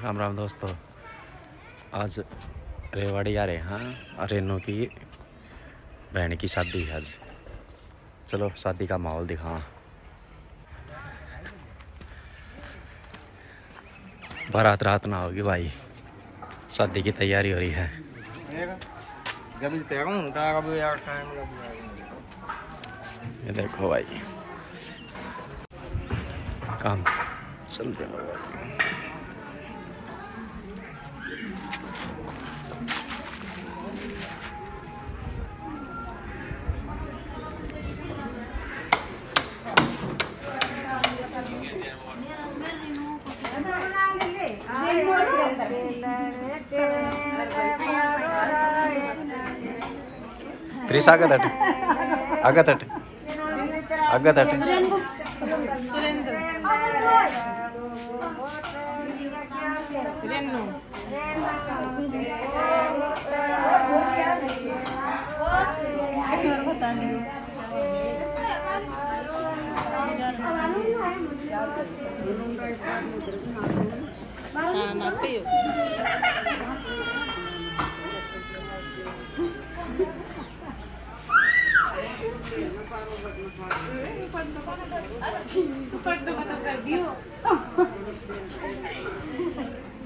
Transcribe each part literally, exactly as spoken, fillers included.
राम राम दोस्तों, आज रेवाड़ी आ रहे हैं, रेनू की बहन की शादी है आज। चलो शादी का माहौल दिखावा। बारात रात ना होगी भाई, शादी की तैयारी हो रही है। जब तैयार हूँ, तो अब यार टाइम लग जाएगा। ये देखो भाई, काम चल रहा है। त्रिश, आगे तट, आगे तट, आगे तट। सुरेंद्र। रेनू। हाँ, नाते हो।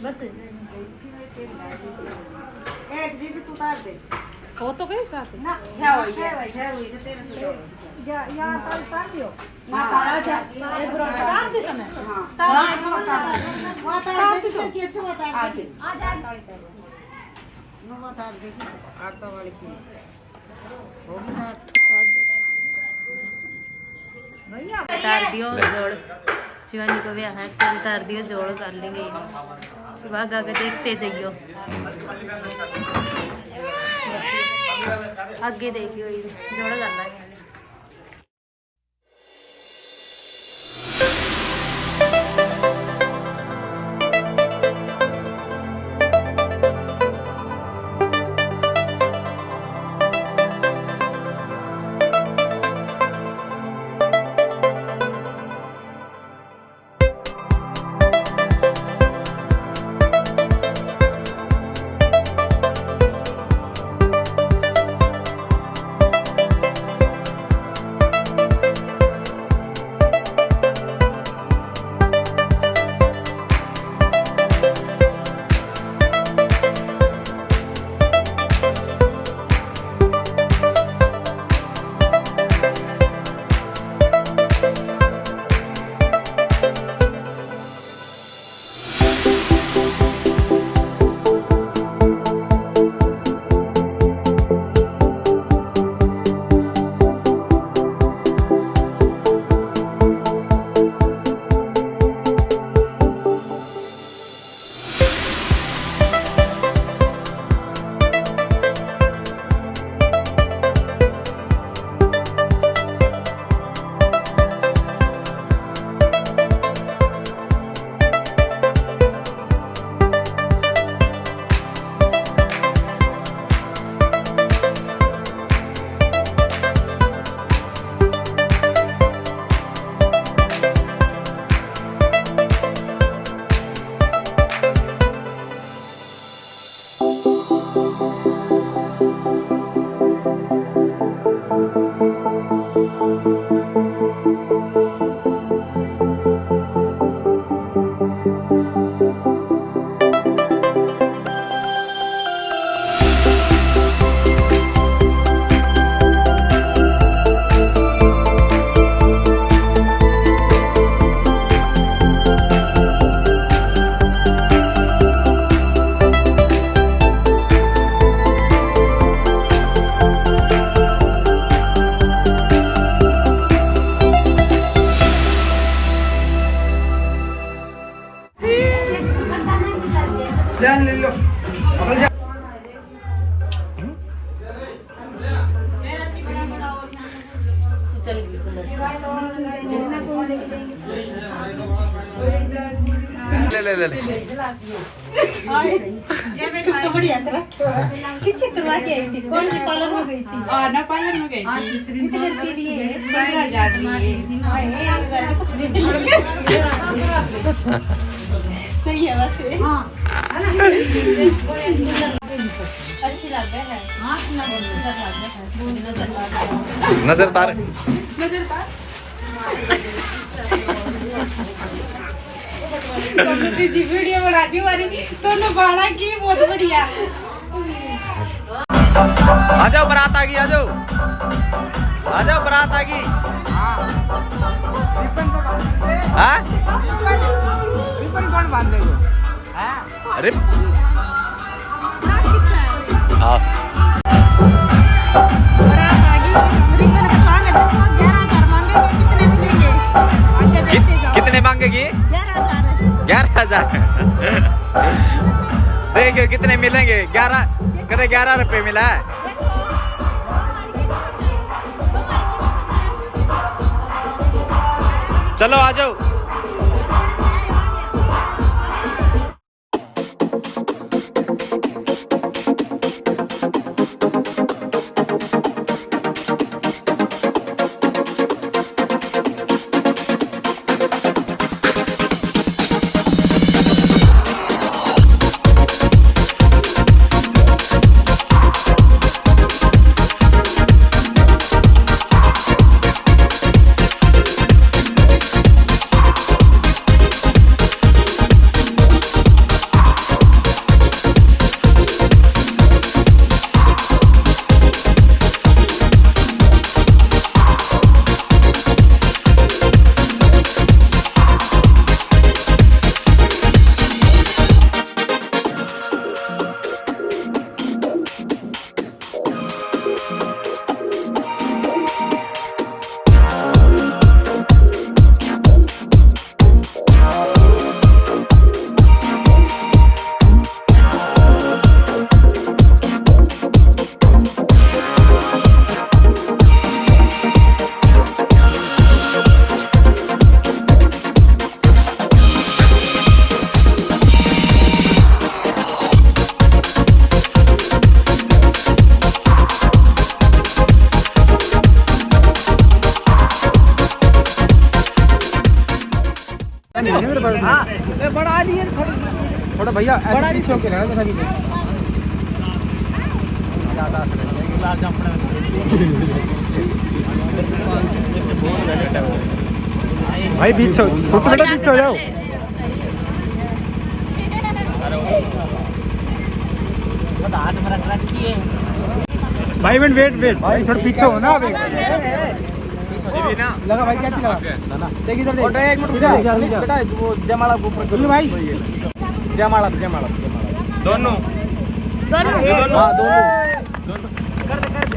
बस। एक दीदी तू उतार दे। वो तो कहीं साथ। ना, छह हुई है। छह हुई है, तेरह सौ। या, या उतार, उतार दियो। हाँ। उतार दे तने। हाँ। उतार दे। वो उतार दे। कैसे वो उतार दे? आ जा। वो उतार दे। आटा वाली की। उतार दियो ले। जोड़। शिवानी को ब्याह है, तो उतार दियो, जोड़ कर लेंगे। अब आगे आगे देखते जाइयो। आगे देखियो, ये जोड़ कर लेंगे। ले, ले। ये बैठा है। तो बढ़िया कर रखे हो। किससे करवा के आई थी? कौन से पार्लर में गई थी? आ, ना, पार्लर में गई थी। कितने के लिए? पन्द्रह हजार के लिए। हाय, ये वाला। सही है वैसे। हाँ। अच्छी लग रही है। हाँ, सुंदर लग रही है। नजरदार। नजरदार। जी वीडियो बना दी हमारी दोनों बाणा की, बहुत बढ़िया। आ जाओ, बारात आ गई, आ जाओ, आ जाओ, बारात आ गई। हाँ। रिबन तो बांध दे। हाँ? रिबन, रिबन कौन बांधेगा? हाँ। अरे। हाँ। बारात आ गई, रिबन का song है, देखो, ग्यारह हजार मांगेगी, कितने मिलेंगे? आगे कि-, देखते जाओ। कितने मांगेगी? ग्यारह हजार। ग्यारह हजार। देखिए, कितने मिलेंगे? ग्यारह, कदे ग्यारह रुपये मिला है। चलो, आ जाओ। हाँ, ए, बड़ा लिए थोड़ा, थोड़ा भैया, ऐसे पीछे होके रहना, जैसा भी दे। भाई, पीछे, छोटू बेटा, पीछे हो जाओ। भाई, वेट, वेट, वेट, भाई, थोड़ा पीछे हो ना, अबे। लगा भाई, कैसी लगा? देख इधर, देख। और एक मिनट, इधर, इधर, इधर। बेटा, वो जयमाला के ऊपर कर लो भाई। जयमाला, जयमाला, जयमाला। दोनों? दोनों? हाँ, दोनों। दोनों। कर दे, कर दे।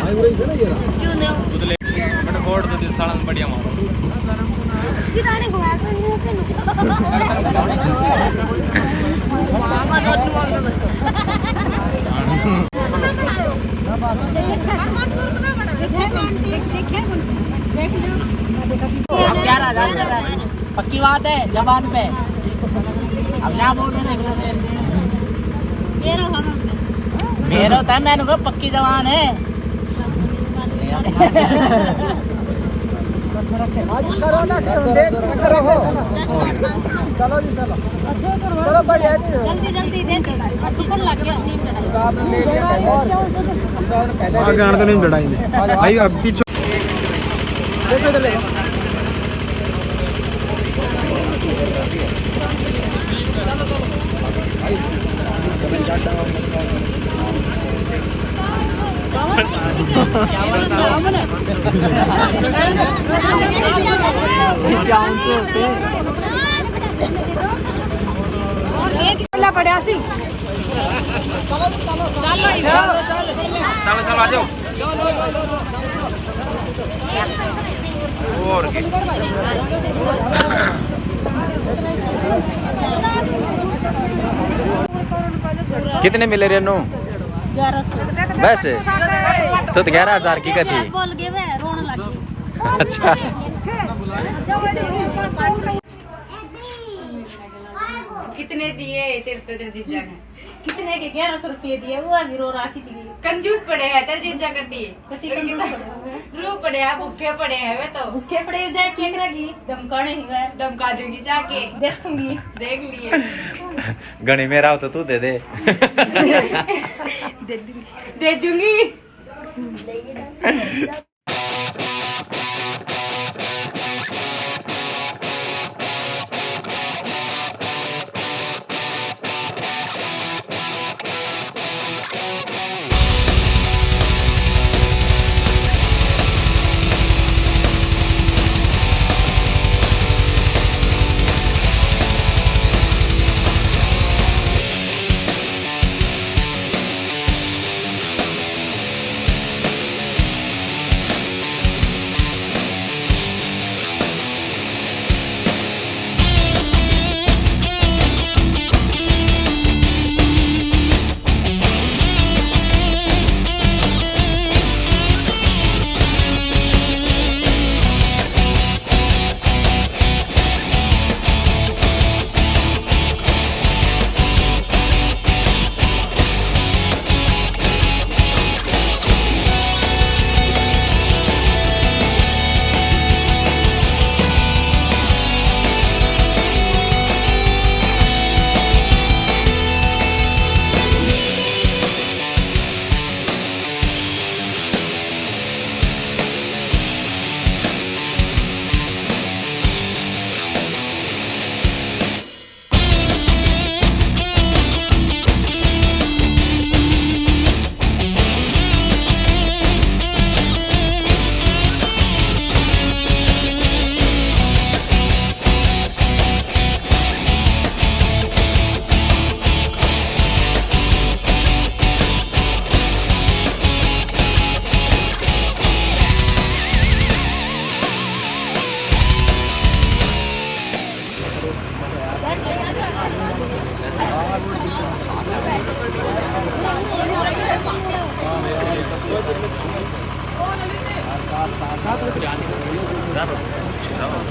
भाई, वही से ना ये रहा। क्यों नहीं? मैंने गोड़ तो दिस साला ने बढ़िया मारो। ग्यारह हजार कर रहा है। पक्की बात है, जबान पे। अब ना बोल रहे। मेरा था, मैंने कहा पक्की जबान है। आज करो ना, फिर हम देख, करो हो। चलो जी, चलो। चलो, बढ़िया जी। जल्दी, जल्दी दे दो। और दुकान लग गया, नहीं मिला। तो आपने ले लिया। और आगे आने तो नहीं लड़ाई में। भाई, अब पीछे। देखो इधर ले। क्या उनसे होते हैं? और एक पड़ा सी। चलो, चलो, आ जाओ। और के? कितने मिले रे नू? ग्यारह सौ। बस? तो, तो ग्यारह हजार की कथी? बोल गए वे, रोने लग गए। अच्छा। कितने दिए तेरे, तेरे जीजा ने? कितने के? ग्यारह सौ रुपये दिए, वो अभी रो रहा कितनी। कंजूस पड़े हैं तेरे जीजा कती। कती कंजूस पड़े हैं। रो पड़े हैं, भूखे पड़े हैं वे तो। भूखे पड़े जाए, क्या करेगी? धमकाने ही है। धमका दूंगी जाके। देखूंगी। देख लिए। घणी मेरा हो तो तू दे दे। दे दूंगी। दे दूंगी।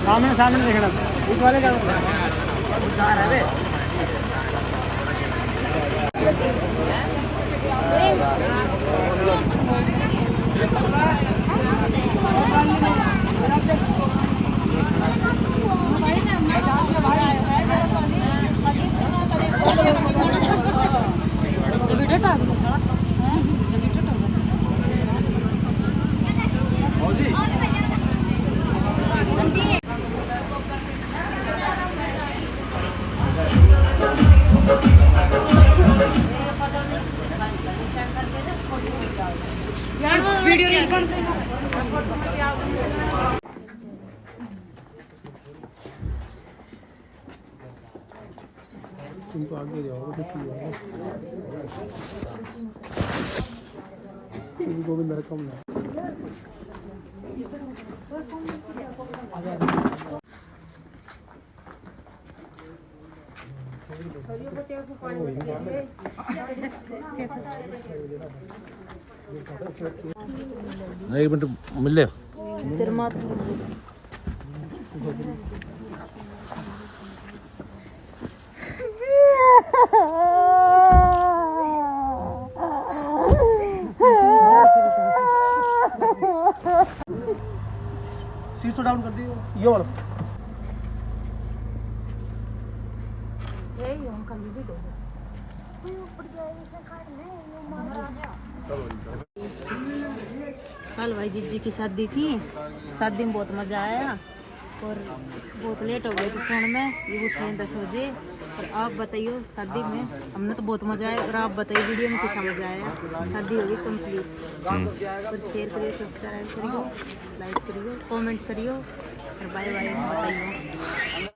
सामने, सामने देखना। इस वाले का। तुम तो आगे जाओ, तो ठीक है। तुम गोविंद रकम ना। नहीं, एक मिनट मिल ले। तेरे माथ में। सीट डाउन कर दियो, ये वाला। कल भाई जीजी की शादी थी, शादी में बहुत मजा आया और बहुत लेट हो गई थी सोने में, ये उठे हैं दस बजे। और आप बताइयो, शादी में हमने तो बहुत मजा आया, और आप बताइए वीडियो में कैसा मजा आया। शादी हो गई कंप्लीट। हम्म। और शेयर करियो, सब्सक्राइब करियो, लाइक करियो, कमेंट करियो और बाय बाय बताइयो।